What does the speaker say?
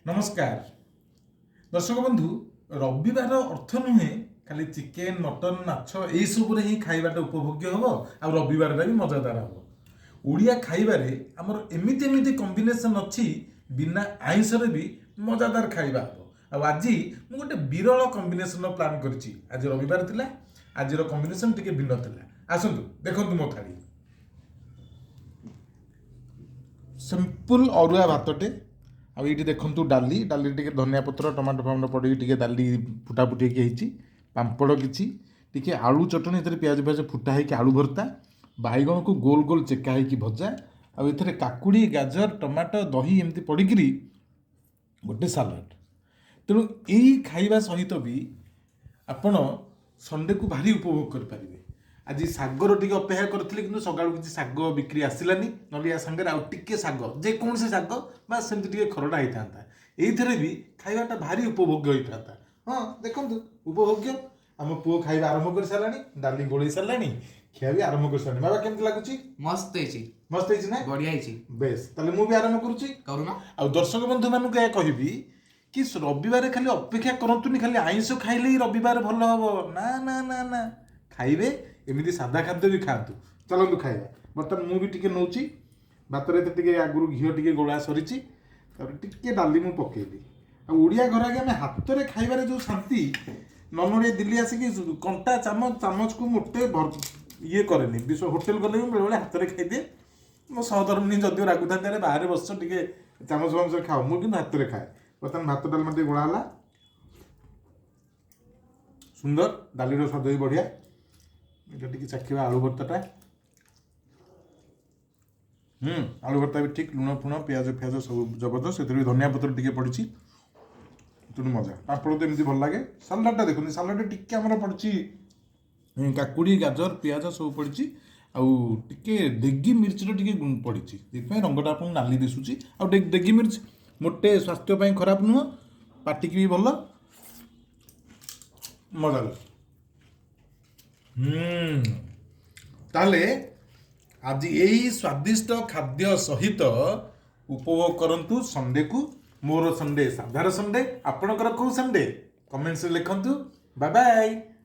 ନମସ୍କାର ଦର୍ଶକ ବନ୍ଧୁ। ରବିବାର ଅର୍ଥ ନୁହେଁ ଖାଲି ଚିକେନ, ମଟନ, ମାଛ ଏଇସବୁରେ ହିଁ ଖାଇବାଟା ଉପଭୋଗ୍ୟ ହେବ ଆଉ ରବିବାରଟା ବି ମଜାଦାର ହେବ। ଓଡ଼ିଆ ଖାଇବାରେ ଆମର ଏମିତି ଏମିତି କମ୍ବିନେସନ୍ ଅଛି, ବିନା ଆଇଁଷରେ ବି ମଜାଦାର ଖାଇବା ହେବ। ଆଉ ଆଜି ମୁଁ ଗୋଟେ ବିରଳ କମ୍ବିନେସନ୍ର ପ୍ଲାନ୍ କରିଛି। ଆଜି ରବିବାର ଥିଲା, ଆଜିର କମ୍ବିନେସନ୍ ଟିକେ ଭିନ୍ନ ଥିଲା। ଆସନ୍ତୁ ଦେଖନ୍ତୁ ମୋ ଥାଳି। ସିମ୍ପଲ୍ ଅରୁଆ ଭାତଟେ, ଆଉ ଏଇଠି ଦେଖନ୍ତୁ ଡାଲି। ଡାଲିରେ ଟିକେ ଧନିଆ ପତ୍ର, ଟମାଟୋ ଫମାଟୋ ପଡ଼ିକି ଟିକେ ଡାଲି ଫୁଟା ଫୁଟି ହେଇକି ହେଇଛି। ପାମ୍ପଡ଼ କିଛି, ଟିକେ ଆଳୁ ଚଟଣି, ଏଥିରେ ପିଆଜ ଫିଆଜ ଫୁଟା ହେଇକି ଆଳୁ ଭର୍ତ୍ତା, ବାଇଗଣକୁ ଗୋଲ ଗୋଲ ଚେକା ହେଇକି ଭଜା, ଆଉ ଏଥିରେ କାକୁଡ଼ି, ଗାଜର, ଟମାଟୋ, ଦହି ଏମିତି ପଡ଼ିକିରି ଗୋଟେ ସାଲାଡ଼। ତେଣୁ ଏଇ ଖାଇବା ସହିତ ବି ଆପଣ ସଣ୍ଡେକୁ ଭାରି ଉପଭୋଗ କରିପାରିବେ। ଆଜି ଶାଗର ଟିକେ ଅପେକ୍ଷା କରିଥିଲି, କିନ୍ତୁ ସକାଳୁ କିଛି ଶାଗ ବିକ୍ରି ଆସିଲାନି। ନହେଲେ ୟା ସାଙ୍ଗରେ ଆଉ ଟିକେ ଶାଗ, ଯେକୌଣସି ଶାଗ ବା ସେମିତି ଟିକେ ଖରଡ଼ା ହେଇଥାନ୍ତା। ଏଇଥିରେ ବି ଖାଇବାଟା ଭାରି ଉପଭୋଗ୍ୟ ହେଇଥାନ୍ତା। ହଁ, ଦେଖନ୍ତୁ ଉପଭୋଗ୍ୟ। ଆମ ପୁଅ ଖାଇବା ଆରମ୍ଭ କରିସାରିଲାଣି, ଡାଲି ଗୋଳେଇ ସାରିଲାଣି, ଖିଆ ବି ଆରମ୍ଭ କରିସାରିଲାଣି। ବାବା, କେମିତି ଲାଗୁଛି? ମସ୍ତ ହେଇଛି। ମସ୍ତ ହେଇଛି ନା? ବଢିଆ ହେଇଛି। ବେଶ, ତାହେଲେ ମୁଁ ବି ଆରମ୍ଭ କରୁଛି। କରୁନ। ଆଉ ଦର୍ଶକ ବନ୍ଧୁମାନଙ୍କୁ ଏହା କହିବି କି ରବିବାର ଖାଲି ଅପେକ୍ଷା କରନ୍ତୁନି, ଖାଲି ଆଇଁଷ ଖାଇଲେ ହିଁ ରବିବାର ଭଲ ହବ। ନା ନା ନା ନା, ଖାଇବେ ଏମିତି ସାଧା ଖାଦ୍ୟ ବି ଖାଆନ୍ତୁ। ଚାଲନ୍ତୁ ଖାଇବା। ବର୍ତ୍ତମାନ ମୁଁ ବି ଟିକେ ନେଉଛି। ଭାତରେ ତ ଟିକେ ଆଗରୁ ଘିଅ ଟିକେ ଗୋଳା ସରିଛି, ତାପରେ ଟିକେ ଡାଲି ମୁଁ ପକେଇଲି। ଆଉ ଓଡ଼ିଆ ଘର ଆଗେ ଆମେ ହାତରେ ଖାଇବାରେ ଯେଉଁ ଶାନ୍ତି, ନନୋଡ଼ିଆ ଦିଲ୍ଲୀ ଆସିକି କଣ୍ଟା ଚାମଚ ଚାମଚକୁ ମୋଟେ ଇଏ କରେନି। ବିଶ୍ୱ ହୋଟେଲ ଗଲେ ବି ବେଳେବେଳେ ହାତରେ ଖାଇଦିଏ। ମୋ ସହଧର୍ମିଣୀ ଯଦିଓ ରାଗୁଥାନ୍ତି, ଆରେ ବାହାରେ ବସିଛ, ଟିକେ ଚାମଚ ଫାମଚରେ ଖାଅ। ମୁଁ କିନ୍ତୁ ହାତରେ ଖାଏ। ବର୍ତ୍ତମାନ ଭାତ ଡାଲମା ଟିକେ ଗୋଳା ହେଲା। ସୁନ୍ଦର, ଡାଲିର ସ୍ୱାଦ ବି ବଢ଼ିଆ। ଏଇଟା ଟିକେ ଚାଖିବା ଆଳୁ ଭର୍ତ୍ତାଟା। ଆଳୁ ଭର୍ତ୍ତା ବି ଠିକ୍, ଲୁଣ ଫୁଣ, ପିଆଜ ଫିଆଜ ସବୁ ଜବରଦସ୍ତ। ସେଥିରେ ବି ଧନିଆ ପତ୍ର ଟିକେ ପଡ଼ିଛି, ତେଣୁ ମଜା। ପାମ୍ପଡ଼ ତ ଏମିତି ଭଲ ଲାଗେ। ସାଲାଡ଼ଟା ଦେଖନ୍ତୁ, ସାଲାଡ଼ରେ ଟିକେ ଆମର ପଡ଼ିଛି କାକୁଡ଼ି, ଗାଜର, ପିଆଜ ସବୁ ପଡ଼ିଛି, ଆଉ ଟିକେ ଦେଗି ମିର୍ଚିର ଟିକେ ପଡ଼ିଛି। ସେଥିପାଇଁ ରଙ୍ଗଟା ଆପଣଙ୍କୁ ନାଲି ଦିଶୁଛି। ଆଉ ଦେଗି ମିର୍ଚ ମୋଟେ ସ୍ୱାସ୍ଥ୍ୟ ପାଇଁ ଖରାପ ନୁହଁ, ପାଟିକି ବି ଭଲ, ମଜା ଲାଗୁଛି। ତାହେଲେ ଆଜି ଏଇ ସ୍ୱାଦିଷ୍ଟ ଖାଦ୍ୟ ସହିତ ଉପଭୋଗ କରନ୍ତୁ ସଣ୍ଡେକୁ। ମୋର ସଣ୍ଡେ ସାଧାର ସଣ୍ଡେ, ଆପଣଙ୍କର କେଉଁ ସଣ୍ଡେ? କମେଣ୍ଟସରେ ଲେଖନ୍ତୁ। Bye bye.